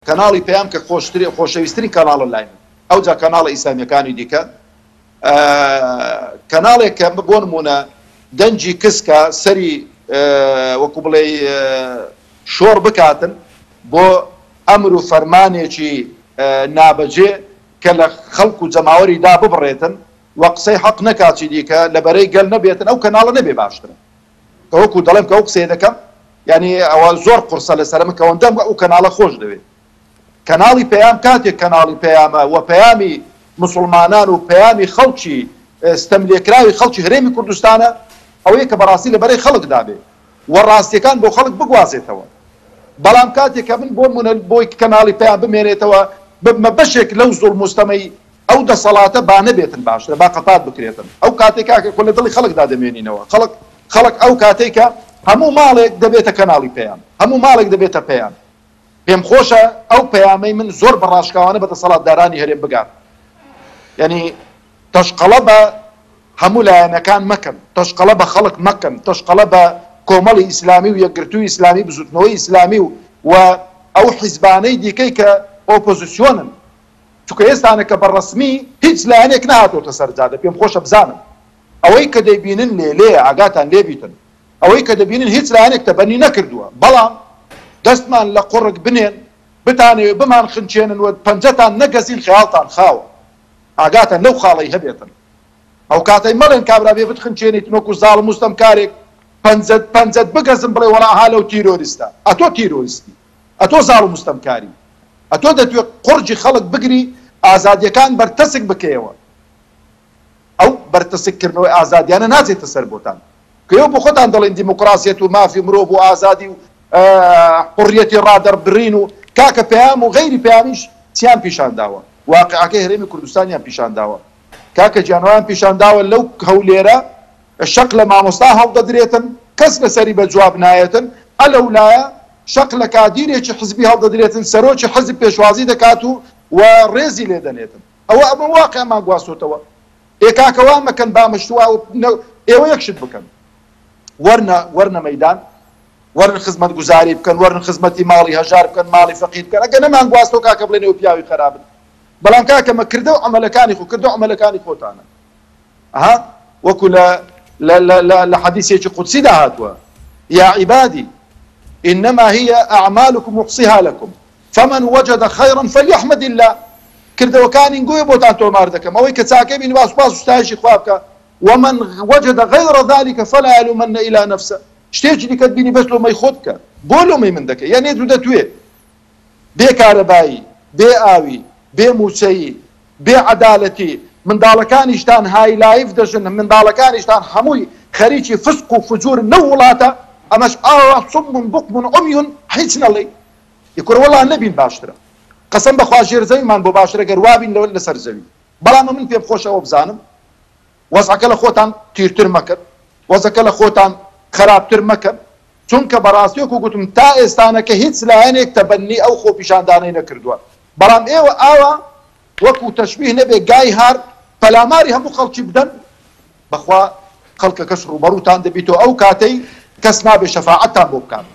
کەناڵی پەیام کە خۆشترین خۆشەویسترین کەناڵە لای من ئەوجا کەناڵە ئیسلامیەکانی دیکە کەناڵێک کە بۆ نمونە دەنگی کسکە سەری وەکو بڵێ شۆڕ بکاتن بۆ ئەمر و فەرمانێکی نابەجێ کە لە خەڵک و جەماوەری دا ببڕێتن و قسەی حەق نەکات چی دیکە لە بەرەی گەل نەبێتن ئەو کەناڵە نەبێ باشترە. کە وەکو دەڵێم کە ئەو قسەیە دەکەم یانی ئەوە زۆر قورسە لەسەر من کە ئەوەندەم ئەو کەناڵە خۆش دەوێت. کەناڵی پەیام کاتێک کەناڵی پەیامە و پەیامی موسڵمانان و پەیامی خەڵکی ستەملێکراوی خەڵکی هەرێمی کوردستانە ئەوەیە کە بەڕاستی لە بەرەی خەڵکدا بێ و ڕاستیەکان بۆ خەڵک بگوازێتەوە. بەڵام کاتێک کە من بۆ نمونە بۆی کەناڵی پەیام بمێنێتەوە ببمە بەشێک لەو زوڵم و ستەمەی ئەو دەسەڵاتە با نەبێتن باشترە با قەپات بکرێتن ئەو کاتەی کاکە کۆ لە دڵی خەڵکدا دەمێنینەوە خەڵک خەڵک ئەو کاتەی کە هەموو ماڵێک دەبێتە کەناڵی پەیام هەموو ماڵێک دەبێتە پەیام پێم خۆشە ئەو پەیامەی من زۆر بە ڕاشکاوانە بە دەسەڵاتدارانی هەرێم بگات یعنی تەشقەڵە بە هەموو لایەنەکان مەکەن تەشقەڵە بە خەڵک مەکەن تەشقەڵە بە کۆمەڵی ئیسلامی و یەکگرتووی ئیسلامی بزوتنەوەی ئیسلامی و و ئەو حیزبانەی دیکەی کە ئۆپۆزیسیۆنن چونکە ئێستانەکە بە ڕەسمی هیچ لایەنێک نەهاتۆتە سەر جادە پێم خۆشە بزانن ئەوەی کە دەیبینن لێلێیە ئاگاتان لێ بیتن ئەوەی کە دەبینن هیچ لایەنێک تەبەنی نەکردووە بەڵام دەستمان لە قوڕگ بنێن بتانەوێ بمان خنچێنن و پەنجەتان نەگەزین خەیاڵتان خاوە ئاگاتان لەو خاڵەی هەبێتن ئەوکاتەی مەڵێن کابرا بێ بتخنچێنیتن وەکو زاڵم و ستەمکارێک پەنجەت پەنجەت بگەزن بڵێ وەڵا ئەها لەو تیرۆریستە ئەتۆ تیرۆریستی ئەتۆ زاڵم و ستەمکاری ئەتۆ دەتوێ قوڕگی خەڵک بگری ئازادیەکان بەرتەسک بکەیەوە ئەو بەرتەسک کردنەوەی ئازادیانە ناچێتە سەر بۆتان کە ئێوە بۆخۆتان دەڵێن دیموکراسیەت و مافی مرۆڤ و ئازادی و حوڕیەتی ڕادەربڕین و کاکە پەیام و غەیری پەیامیش چیان پیشان داوە واقعەکەی هەرێمی کوردستانیان پیشان داوە کاکە گیان وایان پیشان داوە لەو هەولێرە شەق لە مامۆستا هەڵدەدرێتن کەس لەسەری بە جواب نایەتن ئەلەولایە شەق لە کادیرێکی حزبی هەڵدەدرێتن سەرۆکی حزب پێشوازی دەکات و و ڕێزی لێ دەنێتن ئەوە ئەمە واقعمان گواستۆتەوە ئێ کاکە وا مەکەن با مشتوا ئێوە یەک شت بکەن وەرنە وەرنە مەیدان وەرن خزمەت گوزاری بکەن وەرن خزمەتی ماڵی هەژار بکەن ماڵی فەقیر بکەن ئەگەر نەمان گواستەوە کاکە بڵێن ئێوە پیاوی خەرابن بەڵام کاکە مە کردە و عەمەلەکانی خۆ کردە و عەمەلەکانی خۆتانە ئەها وەکو لە لە لە لە لە حەدیسێکی قودسیدا هاتووە یا عیبادی انما هی اعمالکم احصیها لکم فمن وجد خیرا فلیحمد الله کردەوەکانی گۆیە بۆتان تۆمار دەکەم ئەوەی کە چاکەی بینی با سوپاس و ستایشی خوا بکا ومن وجد غیر ذلک فلا یلومن الا نفسه شتێکی دیکەت بینی بەس لۆمەی خۆت بکە بۆ لۆمەی من دەکەی یان دوو دەتوێ بێ کارەبایی، بێ ئاوی، بێ مووچەیی، بێ عەدالەتی، منداڵەکانیشتان های لایف دەژن، منداڵەکانیشتان هەمووی خەریکی فسق و فجورن لەو وڵاتە، ئەمەش ئاوا صم بکم عمی هیچ نەڵێی. ی کورە وەڵا نەبین باشترە. قەسەم بەخوا ژێر زەویمان بۆ باشترە گەر وابین لەوە لەسەر زەوی. بەڵام ئەمن پێم خۆشە ئەوە بزانم وەزعەکە لە خۆتان تیرتر مەکەن، وەزەکە لە خۆتان خەراپتر مەکەن، چونکە بەڕاستی وەکو گوتم تا ئێستانەکە هیچ لایەنێک تەبەنی ئەو خۆپیشاندانەی نەکردووە، بەڵام ئێوە ئاوا وەکو تەشبیه نەبێ گای هار پەلاماری هەموو خەڵکی بدەن، بەخوا خەڵکەکەش ڕووبەڕووتان دەبیتەوە ئەو کاتەی کەس نابێ شەفاعەتتان بۆ بکات.